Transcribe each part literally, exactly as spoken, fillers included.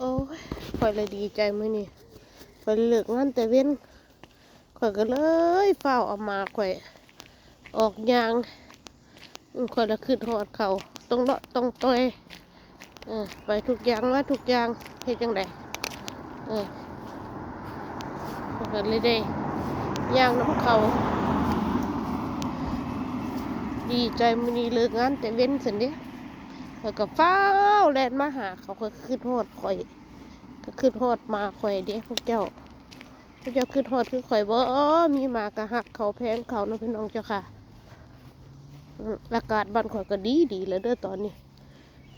โอ้ย ข่อยละดีใจมื้อนี้ ข่อยเลิกงานแต่เว็น ข่อยก็เลยฟ้าวเอาหมาข่อย ออกย่าง อืม ข่อยละคิดฮอดเขา ต้องเลาะต้องต่อย เออ ไปทุกอย่างมาทุกอย่าง เฮ็ดจั่งใด เออ ข่อยก็เลยได้ย่างนำเขา ดีใจมื้อนี้เลิกงานแต่เว็นซั้นเด้ ข่อยก็ฟ้าวแล่นมาหาเขา ข่อยก็คิดฮอดข่อย ก็คิดฮอดหมาข่อยเด้ พวกเจ้า พวกเจ้าคิดฮอดคือข่อยบ่ มีหมาก็ฮักเขาแพงเขาเนาะพี่น้องเจ้าค่ะ อืม อากาศบ้านข่อยก็ดีดีแล้วเด้อตอนนี้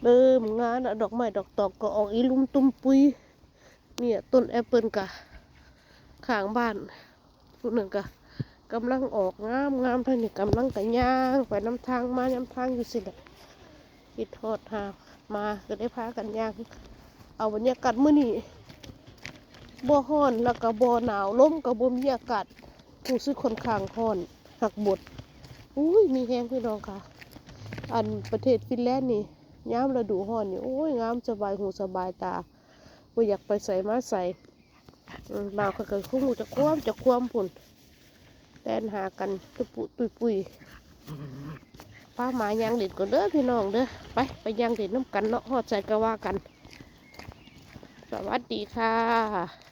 เริ่มงามแล้ว ดอกไม้ดอกตองก็ออกอีลุ่มตุ้มปุย เนี่ย ต้นแอปเปิลก็ข้างบ้าน ผู้นั้นก็กำลังออกงามงาม ทางนี้กำลังก็ย่างไปนำทางมานำทางอยู่ซี้แหละ คิดฮอดหาหมาก็ได้พากันย่าง เอาบรรยากาศมื้อนี้ บ่ร้อนแล้วก็บ่หนาว ลมก็บ่มี อากาศรู้สึกค่อนข้างร้อน หากบด อุ้ย มีแฮงพี่น้องค่ะ อันประเทศฟินแลนด์นี่ ยามฤดูร้อนนี่ โอ้ย งามสบายหูสบายตา บ่อยากไปไสมาไส อืม บ่าวเขาก็คงจะคว่ำจะคว่ำพุ้น แล่นหากันตุปุตุยปุย พาหมาย่างเล่นก่อนเด้อพี่น้องเด้อ ไป ไปย่างเล่นนำกันเนาะ ฮอดไสก็ว่ากัน สวัสดีค่ะ